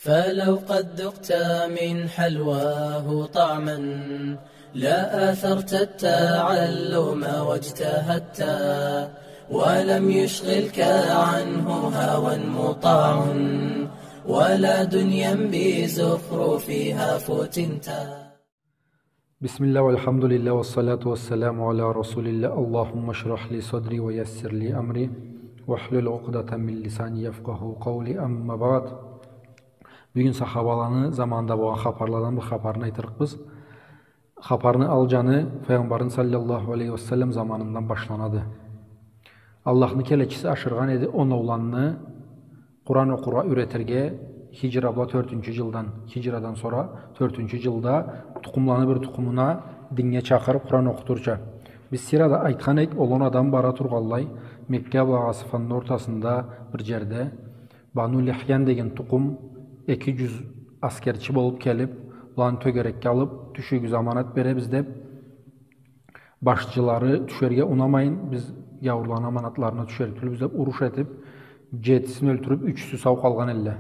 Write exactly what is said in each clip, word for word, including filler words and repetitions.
فلو قد ذقت من حلواه طعما لآثرت التعلم واجتهدت، ولم يشغلك عنه هوى مطاع ولا دنيا بزخرفها فتنت. بسم الله والحمد لله والصلاة والسلام على رسول الله. اللهم اشرح لي صدري ويسر لي أمري واحلل عقدة من لساني يفقهوا قولي. أما بعد. Бюгюн сахабаланы заманында болгъан хапарладан бир хапарны айтырыкъбыз. Хапарны ал джаны Файгъамбарны саллаллаху алейхи ва саллам заманындан башланады. Аллахны келечиси ашыргъан эди оноуланы Къуран окъургъа юретирге, хиджра бла тёртюнчю джылдан, хиджрадан сора тёртюнчю джылда тукъумланы бир тукъумуна диннге чакъырыб, Къуран окъутурча. Биз сирада айтхан эдик, ол он адам бара тургъанлай, Мекка бла Гъатафанны ортасында бир джерде Бану Лихьян деген тукъум эки джюз аскерчи болуб келиб, буланы тёгерекге алыб, тюшюгюз, аманат беребиз деб, башчылары тюшерге унамайын, биз гяуурланы аманатларына тюшерик тюлбюз деб уруш этиб, джетисин ёлтюрюб, ючюсю сау къалгъан элле.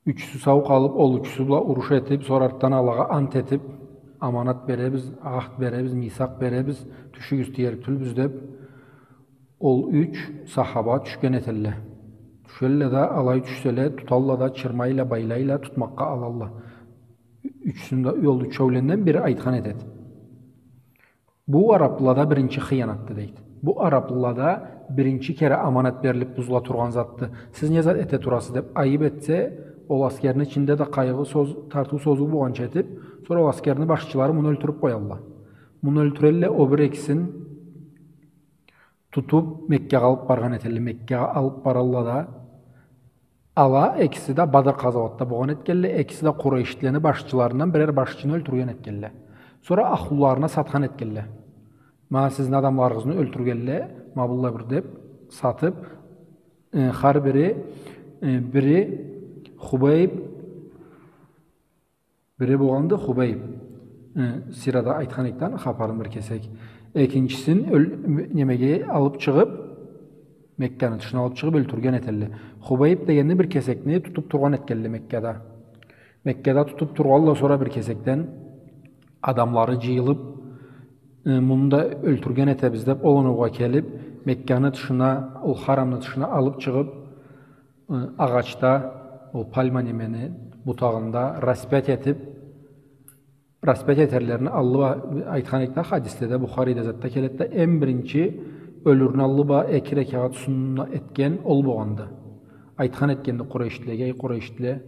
Ючюсю сау къалыб, ол ючюсю бла уруш этиб, сора артдан алагъа ант этиб, аманат беребиз, ахд беребиз, мисакъ беребиз, тюшюгюз, тиерик тюлбюз деб, ол юч сахаба тюшген этелле. Тюшелле да, алай тюшселе, туталла да, чырмайла, байлайла, тутмакъгъа алалла. Ючюсюн да, ол ючеуленден бири айтхан этеди. Бу араблылада биринчи хыянатды, дейди. Бу араблылада биринчи кере аманат берилиб бузула тургъан затды. Сиз не зат эте турасыз деб айыб этсе, ол аскерни ичинде да къайгъы, сёз, тартыу-созуу болгъанча этиб, сора ол аскерни башчылары муну ёлтюрюб къоялла. Муну ёлтюрелле, о бир экисин тутуб, Меккагъа алыб баргъан этелле. Меккагъа алыб баралла да, ала экиси да Бадр къазауатда болгъан этгелле, экиси да къурейшлени башчыларындан бирер башчыны ёлтюрген этгелле. Сора ахлуларына сатхан этгелле. Ма сизни адамларыгъызны ёлтюргелле, ма быллай бир деб, сатыб, э, хар бири, э, бири Хубейб, бири болгъанды Хубейб. Э, сирада айтхан эдик да хапарын бир кесек. Экинчисин ёл-, немеге алыб чыгъыб, Мекканы тышына алыб чыгъыб ёлтюрген этелле. Хубейб дегенни бир кесекни тутуб тургъан этгелле Меккада. Меккада тутуб тургъалла, сора бир кесекден адамлары джыйылыб, э, муну да ёлтюрген этебиз деб, ол оноугъа келиб, Мекканы тышына, ол харамны тышына алыб чыгъыб, э, агъачда, ол пальма немени бутагъында распять этиб, распять этерлерини аллы бла, айтхан эдик да, хадиследе, Бухариде, затда келеди да, эм биринчи ёлюрню аллы бла эки рекагъат сунна этген ол болгъанды. Айтхан этгенди къурейшлилеге: «Эй къурейшлиле,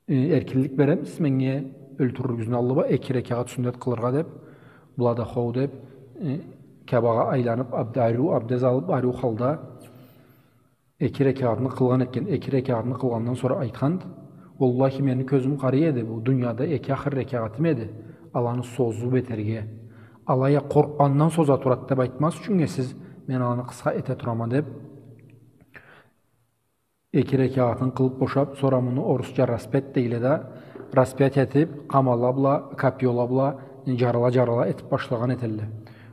э, эркинлик беремисиз меннге ёлтюрюрюгюзню аллы бла эки рекагъат сюннет къылыргъа?» — деб. Была да хоу деб, э, Каабагъа айланыб, абд-, ариу абдез алыб, ариу халда эки рекагъатны къылгъан этген. Эки рекагъатны къылгъандан сора айтханды: «Уаллахи, мени кёзюм къарай эди, бу дунияда эки ахыр рекагъатым эди, аланы созуб этерге. Алай а къоркъгъандан соза турады деб айтмаз ючюннге сиз, мен аланы къысха эте турама», — деб, эки рекагъатын къылыб бошаб, сора муну орусча распять дейле да, распять этиб, къамала бла, копьёла бла, джарала-джарала этиб башлагъан этелле.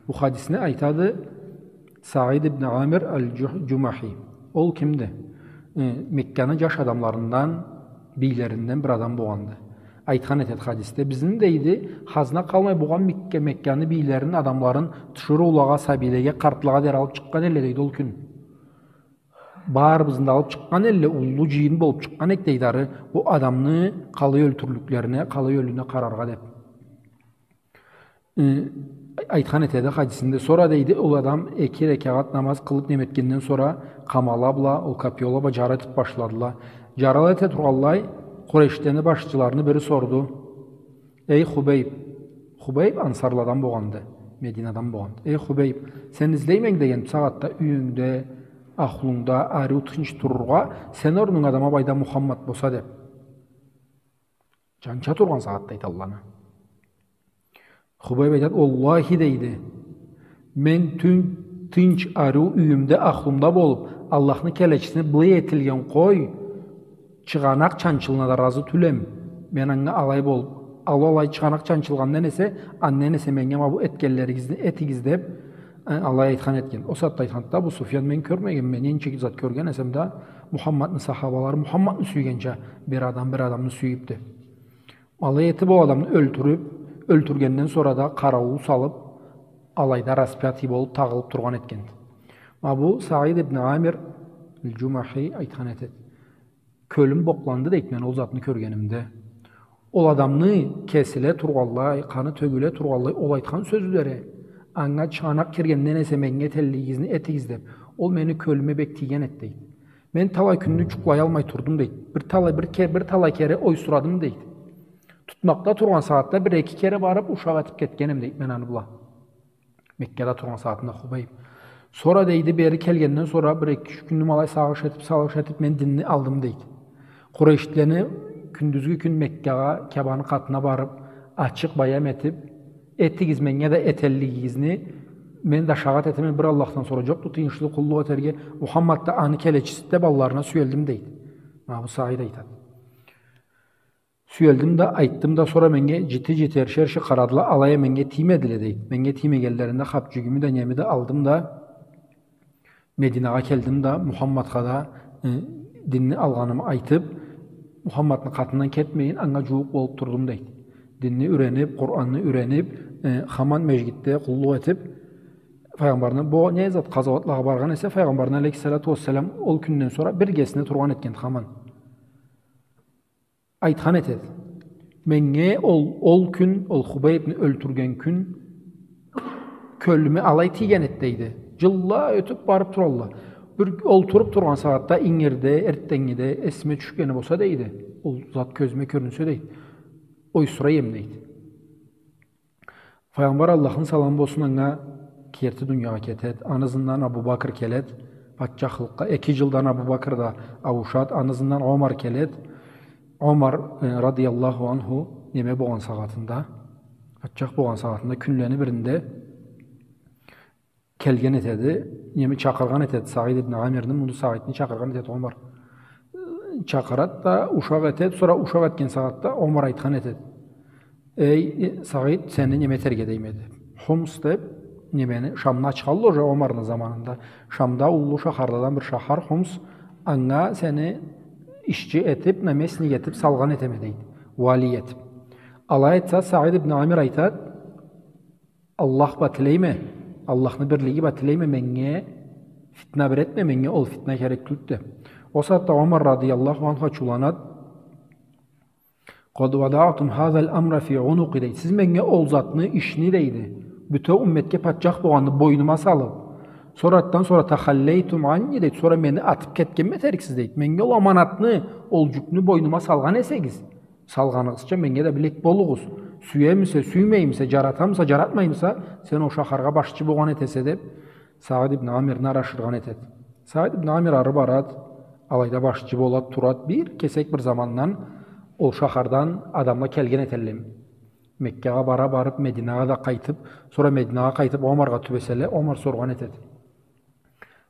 Бу хадисни айтады Саид ибн Амир аль-Джу-, Джумахи. Ол кимди? Э, Мекканы джаш адамларындан, бийлеринден бир адам болгъанды. Айтхан этеди хадисде: «Бизни, — дейди, — хазна къалмай болгъан Мекка-, Мекканы бийлерин, адамларын тиширыулагъа, сабийлеге, къартлагъа дери алыб чыкъгъан элле, — дейди, — ол кюн. Барыбызны да алыб чыкъгъан элле, уллу джыйын болуб чыкъгъан эдик, — дейди, — ары бу адамны къалай ёлтюрлюклерине, къалай ёлюне къараргъа», — деб. Э, айтхан этеди хадисинде. Сора, дейди, ол адам эки рекагъат намаз къылыб неметгенден сора, къамала бла, ол копьёла бла джара этиб башладыла. Джарала эте тургъанлай, къурейшлени башчыларыны бири сорду: «Эй Хубейб», — Хубейб ансарладан болгъанды, Мединадан болгъанды. «Эй Хубейб, сен излейме эдинг деген бусагъатда юйюнгде, ахлунгда ариу тынч турургъа, сени орнунга да ма былайда Мухаммад болса», — деб. Джанча тургъан сагъатда айталла аны. Хубейб айтады: «Уаллахи, — дейди, — мен тюн тынч, ариу юйюмде, ахлумда болуб, Аллахны келечисине былай этилген къой, чыгъанакъ чанчылына да разы тюлем. Мен анга алай болуб, алай чыгъанакъ чанчылгъандан эсе, андан эсе меннге ма бу этгенлеригизни этигиз», — деб, э, алай айтхан этген. Ол сагъатда айтханды да Абу Суфьян: «Мен кёрмегенме, ненча зат кёрген эсем да, Мухаммадны сахабалары Мухаммадны сюйгенча бир адам бир адамны сюйюбдю. Алай этиб ол адамны ёлтюрюб, ёлтюргенден сора да къараууул салыб, алайда распятый болуб тагъылыб тургъан этгенди. Ма бу Саид ибн Амир аль-Джумахи айтхан этеди. Кёлюм бокъланды, дейди, мен ол затны кёргенимде. Ол адамны кесиле тургъанлай, къаны тёгюле тургъанлай, ол айтхан сёзлери, анга чыгъанакъ киргенден эсе меннге этеллигигизни этигиз деб, ол мени кёлюме бек тийген эди, дейди. Мен талай кюнню джукълаялмай турдум, дейди. Бир талай, бир ке-, бир талай кере ойсурадым, дейди. Тутмакъда тургъан сагъатда бир-эки кере барыб, ушакъ этиб кетгенем, дейди, мен аны бла. Меккада тургъан сагъатында Хубейб. Сора, дейди, бери келгенден сора бир-эки-юч кюнню ма алай сагъыш этиб, сагъыш этиб, мен динни алдым, дейди. Къурейшлени кюндюзгю кюн Меккагъа, Кябаны къатына барыб, ачыкъ баям этиб, этигиз меннге да этеллигигизни, мен да шагъат этеме, бир Аллахдан сора джокъду тыйыншлы къуллукъ этерге, Мухаммад да аны келечисиди деб алларына сюелдим, дейди. Ма бу Саид айтады. Сюелдим да, айтдым да, сора меннге джити-джити, эрши-эрши къарадыла, алай а меннге тиймедиле, дейди. Меннге тиймегенлеринде хапчюгюмю да, неми да алдым да, Мединагъа келдим да, Мухаммадха да, э, динни алгъанымы айтыб, Мухаммадны къатындан кетмейин, анга джууукъ болуб турдум, дейди. Динни юрениб, Къуранны юрениб, э, хаман межгитде къуллукъ этиб, Файгъамбарны, бу не зат къазауатлагъа баргъан эсе, Файгъамбарны алейхиссалату уассалам ол кюнден сора биргесине тургъан этген хаман. Айтхан этеди. Меннге ол, ол кюн, ол Хубейбни ёлтюрген кюн, кёлюме алай тийген эди, дейди. Джылла ётюб барыб туралла. Бир олтуруб тургъан сагъатда, ингирде, эртденнгиде, эсиме тюшгени болса, дейди, ол зат кёзюме кёрюнсе, дейди, ойсурай эдим, дейди. Файгъамбар, Аллахны саламы болсун анга, керти дуниягъа кетеди. Аны ызындан Абу Бакр келеди патчахлыкъгъа. Эки джылдан Абу Бакр да ауушады. Аны ызындан Омар келеди. Омар, э, радыяллаху анху, неме болгъан сагъатында, патчах болгъан сагъатында, кюнлени биринде келген этеди, неме, чакъыргъан этеди Саид ибн Амирни, муну Саидни чакъыргъан этеди Омар. Чакъырады да, ушакъ этеди, сора ушакъ этген сагъатда Омар айтхан этеди. Эй, э, Саид, сени неме этерге дейме, деб. Хумс деб, немени, Шамны ачханла уже Омарны заманында. Шамда уллу шахарладан бир шахар Хумс, анга сени ишчи этиб, наместник этиб салгъан этеме, дейди. Вали этиб. Алай айтса, Саид ибн Амир айтады, Аллах бла тилейме, Аллахны бирлиги бла тилейме, меннге фитна бир этме, меннге ол фитна керек тюлдю, деб. Ол сагъатда Омар радыяллаху анху ачыуланады. «Къад вадаътум хазал амра фи унукъи», дейди. Сиз меннге ол затны, ишни, дейди, бютеу умметге патчах болгъанны бойнума салыб, сора андан сора «тахаллейтум анни», дейди, сора мени атыб кетгенми этериксиз, дейди. Меннге ол аманатны, ол джюкню бойнума салгъан эсегиз, салгъаныгъызча меннге да билек болугъуз. Сюемисе, сюймеймисе, джаратамыса, джаратмаймыса, сен ол шахаргъа башчы болгъан этесе, деб, Саид ибн Амирни ары ашыргъан этеди. Саид ибн Амир ары барады, алайда башчы болады, турады. Бир кесек бир замандан ол шахардан адамла келген этелле. Меккагъа бара барыб, Мединагъа да къайтыб, сора Мединагъа къайтыб, Омаргъа тюбеселе, Омар соргъан этеди.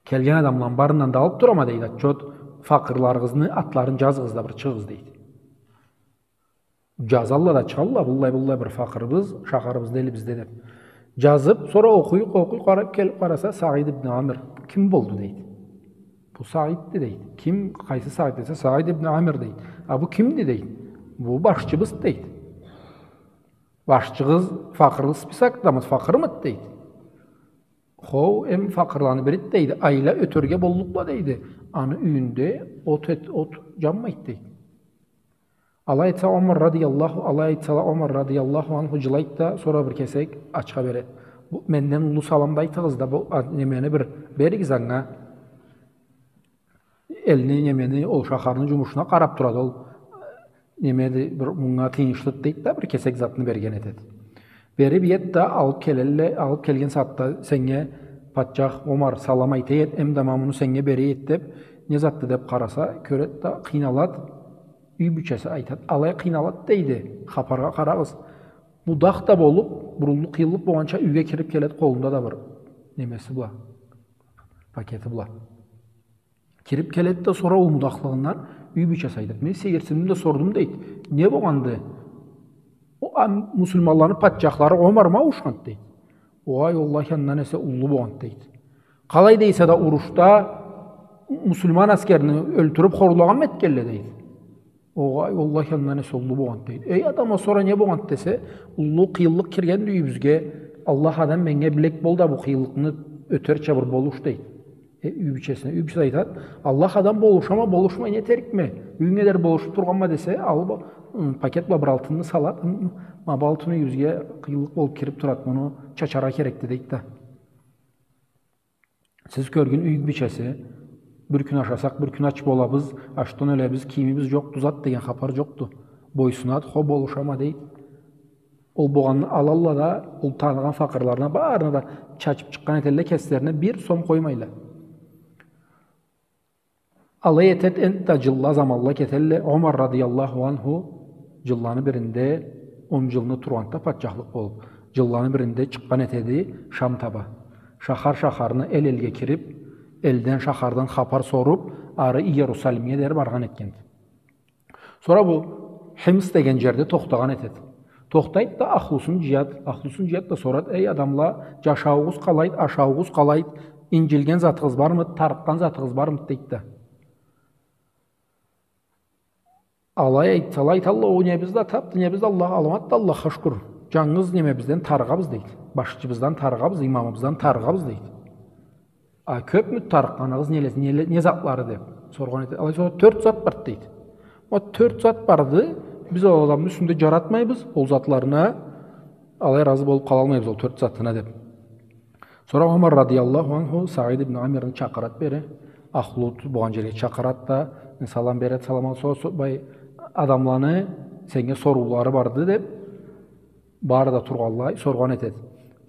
Келген адамланы барындан да алыб турама, дейди, отчёт, факъырларыгъызны атларын джазыгъыз да бир чыгъыгъыз, дейди. Джазалла да чыгъалла, быллай-быллай бир факъырыбыз шахарыбызда, элибизде, деб. Джазыб, сора окъуй-окъуй къараб келиб къараса, Саид ибн Амир. Ким болду, дейди. Бу Саидди, дейди. Ким, къайсы Саид десе, Саид ибн Амир, дейди. А бу кимди, дейди. Бу башчыбызды, дейди. Башчыгъыз факъырлы списокдамыды, факъырмыды, дейди. Хоу, эм факъырланы бириди, дейди. Айла ётерге боллукъла, дейди. Аны юйюнде от эт-, от джанмайды, дейди. Алай айтса Омар радыяллаху, алай айтсала Омар радыяллаху анху джылайды да, сора бир кесек ачха береди. Бу, менден уллу саламды, айтыгъыз да, бу, а, немени бир беригиз анга. Элни, немени, ол шахарны джумушуна къараб турады ол. Немеди, бир мынга тыйыншлыды, дейди да, бир кесек затны берген этеди. Бериб иеди да, алыб келелле, алыб келген сагъатда, сеннге, патчах Омар, салам айта иеди, эм да ма муну сеннге бере иеди, деб, не затды деб къараса, кёреди да, къыйналады, юй бийчеси айтады. Алай къыйналады, дейди, хапаргъа къарагъыз. Мудах да болуб, буруллукъ-къыйынлыкъ болгъанча юйге кириб келеди, къолунда да бир немеси бла, пакети бла. Кириб келеди да, сора ол мудахлыгъындан юй бийчеси айтады. Мен сейирсиндим да сордум, дейди. Не болгъанды? О, а, муслиманланы патчахлары Омармы ауушханды, дейди. Огъай, уаллахи, андан эсе уллу болгъанды, дейди. Къалай да эсе да урушда муслиман аскерни ёлтюрюб хорлагъанмы этгенле, дейди. Огъай, уаллахи, андан эсе уллу богъанды, дейди. Эй, адам, а сора не богъанды десе, уллу къыйынлыкъ киргенди юйюбюзге, Аллах, адам, меннге билек бол да, бу къыйынлыкъны ётерча бир болуш, дейди. Э, юй бийчесине. Юй бийчеси айтады, Аллах, адам, болушама, болушмай не этерикме? Юйюнге дери болушуб тургъанма десе, алыб, ы, пакет бла бир алтынны салады, ы, ма бу алтын юйюбюзге къыйынлыкъ болуб кириб турады, муну чачаргъа керекди, дейди да. Сиз кёргюн, юй бийчеси, бир кюн ашасакъ, бир кюн ач болабыз, ачдан ёлебиз, кийимибиз джокъду, зат деген хапар джокъду. Бойсунады, хо, болушама, дейди. Ол богъанны алалла да, ол таныгъан факъырларына барына да чачыб чыкъгъан этелле, кеслерине бир сом къоймайла. Алай этед, энтда джылла, заманла кетелле. Омар радияллаху анху джылланы биринде, он джылны тургъанды да патчахлыкъ болуб, джылланы биринде чыкъгъан этеди Шам таба. Шахар-шахарны, эл-элге кириб, элден, шахардан хапар соруб, ары Иерусалимге дери баргъан этгенди. Сора бу Химс деген джерде тохтагъан этед. Тохтайд да, ахлусун джыяд. Ахлусун джыяд да сорад: «Эй адамла, джашауугъуз къалайд, ашауугъуз къалайд, инджилген затыгъыз бармыд, тарыкъгъан затыгъыз бармыд?» — дейд да. Алай айтсала, айталла: «О, небиз да таб, небиз да Аллах, аламат да, Аллахха шукур. Джангыз немебизден тарыгъабыз, — дейд. — Башчыбыздан тарыгъабыз, имамыбыздан тарыгъабыз», — дейд. «А кёбмю тарыкъгъаныгъыз, неле, неле, не затлары?» — деб соргъан этед. Алай сора: «Тёрт зат барды, — дейд. — Ма тёрт зат барды, биз ол адамны юсюнде джаратмайбыз, ол затларына алай разы болуб къалалмайбыз, ол тёрт затына», — деб. Сора Омар радияллаху анху Саид ибн Амирни чакъырад бери, ахлу болгъан джерге чакъырад да, салам беред, салам ал, сора, сора бай адамланы сеннге соруулары барды, деб, бары да тургъанлай, соргъан этед.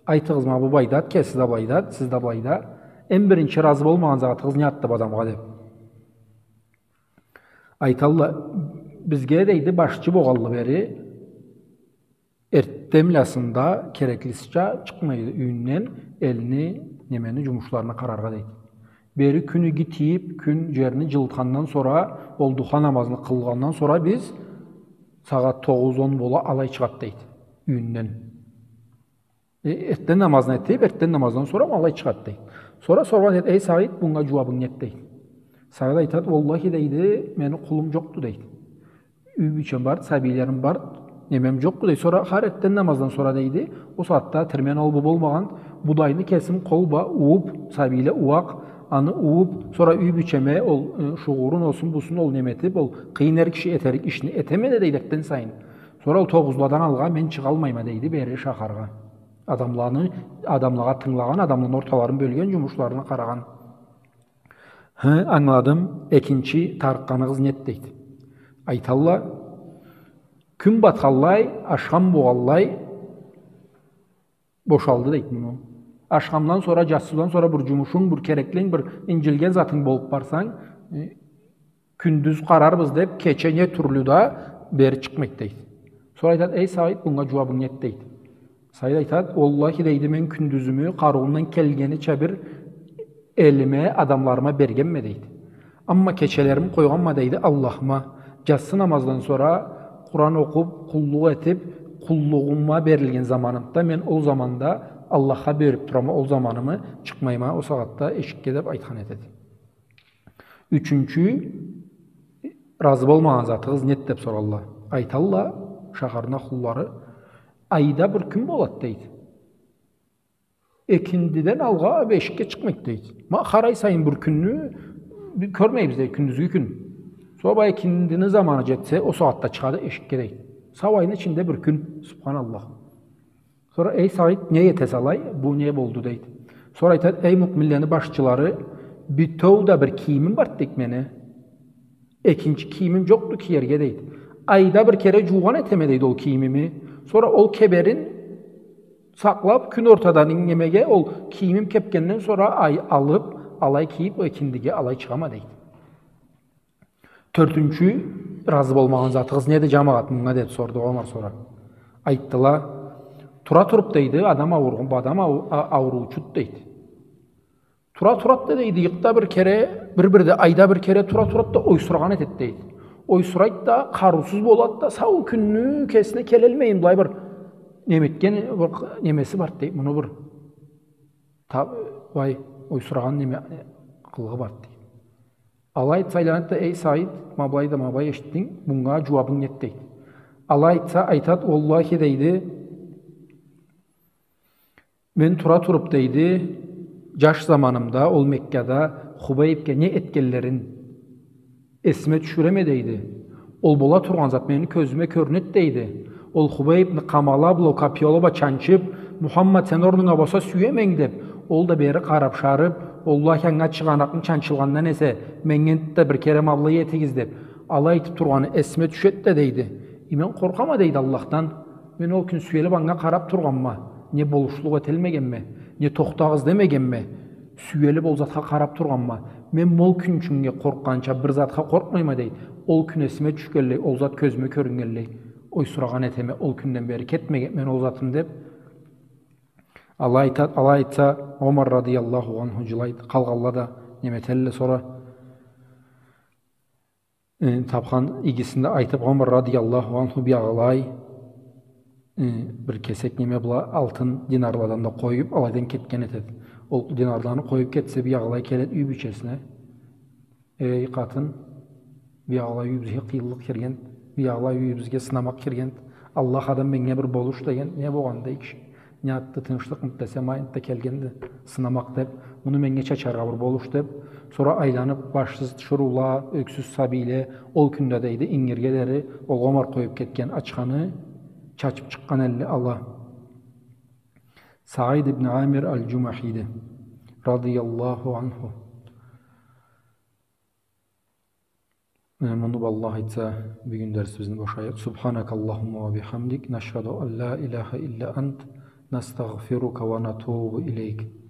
«Айтыгъыз, ма бу былайдад, кеси да былайдад, сиз да былайда. Эм биринчи разы болмагъан затыгъыз не затды бу адамгъа?» — деб. Айталла: «Бизге, — дейди, — башчы болгъанлы бери, эртденбла сында кереклисича чыкъмайды юйюнден, элни, немени, джумушларына къараргъа, — дейди. — Бери кюн иги тийиб, кюн джерни джылытхандан сора, ол духа намазны къылгъандан сора биз сагъат тогъуз, он бола, алай чыгъад, — дейди, — юйюнден. Э, эртден намазны этиб, эртден намаздан сора алай чыгъад», — дейд. Сора соргъан этед: «Эй Саид, бунга джууабынг нед?» — дейд. Саид айтад: «Уаллахи, — дейди, — мени къулум джокъду, — дейди. — Юй бийчем барды, сабийлерим барды, немем джокъду», — дейд. «Сора хар эртден намаздан сора, — дейди, — ол сагъатда тирмен ол бу болмагъан, будайны кесим къол бла ууб, сабийле ууакъ, аны ууб, сора юй бийчеме ол, э, шугурун, осун, бусун ол неме этиб, ол къыйын эр киши этерик ишни этеме да, — дейд, — эртден сайын. Сора ол тогъузладан алгъа мен чыгъалмайма, — дейди, — бери шахаргъа. Адамланы, адамлагъа тынгылагъан, адамланы орталарын бёлген, джумушларына къарагъан. Хы, ангыладым, экинчи тарыкъгъаныгъыз нед?» — дейд. Айталла: «Кюн батханлай, ашхам болгъанлай бошалды, — дейд, — муну. Ашхамдан сора, джассыудан сора бир джумушунг, бир кереклинг, бир инджилген затынг болуб барсанг, э, кюндюз къарарбыз деб, кече не тюрлю да бери чыкъмайд», — дейд. Сора айтад: «Эй Саид, бунга джууабынг нед?» — дейд. Саид айтад: «Уаллахи, — дейди, — мен кюндюзюмю къарыуумдан келгенича бир элиме, адамларыма бергенме, — дейди. — Амма кечелерими къойгъанма, — дейди, — Аллахыма. Джассы намаздан сора Къуран окъуб, къуллукъ этиб, къуллугъума берилген заманымда мен ол заманда Аллахха бериб турама ол заманымы, чыкъмайма ол сагъатда эшикге», — деб айтхан этеди. Ючюнчю, разы болмагъан затыгъыз нед деб соралла. Айталла шахарны ахлулары: «Айда бир кюн болад, — дейди. — Экиндиден алгъа эшикге чыкъмайд, — дейди. — Ма хар ай сайын бир кюнню бир кёрмейбиз, — дейди, — кюндюзгю кюн. Сора экиндини заманы джетсе, ол сагъатда чыгъады эшикге, — дейди. — Сау айны ичинде бир кюн, субханаллах». Сора: «Эй Саид, не этесе алай? Бу не болду?» — дейди. Сора айтад: «Эй муъминлени башчылары, битеу да бир кийимим барды, — дейди, — мени. Экинчи кийимим джокъду киерге, — дейди. — Айда бир кере джуугъан этеме, — дейди, — ол кийимими. Сора ол кеберин сакълаб, кюн ортадан немеге, ол кийимим кебгенден сора ай алыб, алай кийиб, экиндиге алай чыгъама», — дейди. «Тёртюнчю, разы болмагъан затыгъыз неди, джамагъат, мынга?» — деб сорду Омар сора. Айтдыла: «Тура туруб, — дейди, — адам ауругъан, бу адам ау-, а-, ауруучуд, — дейди. — Тура турад да, — дейди, — йыкъда бир кере, бир-бирде айда бир кере тура турад да, ойсурагъан этед, — дейди. — Ойсурайд да, къарыусуз болад да, сау кюнню кесине келелмейин, былай бир неметген бир немеси барды, — дейди, — муну бир та-, былай ойсурагъан неме, къылыгъы барды», — дейди. Алай айтса, айланад да: «Эй, Саид, ма былай да, ма былай эшитдинг, мынга джууабынг нед?» — дейд. Алай айтса, айтад: «Уаллахи, — дейди, — мен тура туруб, — дейди, — джаш заманымда ол Меккада Хубейбге не этгенлерин эсиме тюшюреме, — дейди. — Ол бола тургъан зат мени кёзюме кёрюнед, — дейди. — Ол Хубейбни къамала бла, копьёла бла чанчыб: „Мухаммад, сен орнунга боса, сюеме“, — деб, ол да бери къараб-шарыб: „Уаллахи, анга чыгъанакъны чанчылгъандан эсе, меннге да бир кере ма былай этигиз“, — деб, алай айтыб тургъаны эсиме тюшед да, — дейди, — и мен къоркъама, — дейди, — Аллахдан. Мен ол кюн сюелиб анга къараб тургъанма, не болушлукъ этелмегенме, не тохтагъыз демегенме. Сюелиб ол затха къараб тургъанма. Мен ол кюнчюннге къоркъгъанча бир затха къоркъмайма, — дейди. — Ол кюн эсиме тюшгенлей, ол зат кёзюме кёрюннгенлей, ойсурагъан этеме, ол кюнден бери кетмегенме ол затым“, — деб, алай айта-, алай айтса, Омар радияллаху анху джылайд. Къалгъанла да неме этелле. Сора, э, табхан игисин да айтыб, Омар радияллаху анху биягъылай, э, бир кесек неме бла алтын динарладан да къоюб, алайдан кетген этед. Ол динарланы къоюб кетсе, биягъылай келед юй бийчесине. «Эй, къатын, биягъылай юйюбюзге къыйынлыкъ киргенд, биягъылай юйюбюзге сынамакъ киргенд. Аллах, адам, меннге бир болуш деген, не болгъанды, эй киши? Не затды, тынчлыкъмыд десем, айнытда келгенди сынамакъ деб, муну меннге чачаргъа бир болуш», — деб, сора айланыб, башсыз тиширыула, ёксюз сабийле ол кюнде, дейди, ингирге дери ол Омар къоюб кетген ачханы чачыб чыкъгъан элле ала. Саид ибн Амир аль-Джумахиди, радияллаху анху. Э, муну бла Аллах айтса, бюгюн дерсибизни бошайыкъ. سبحانك اللهم وبحمدك، نشهد أن لا إله إلا أنت، نستغفرك ونتوب إليك.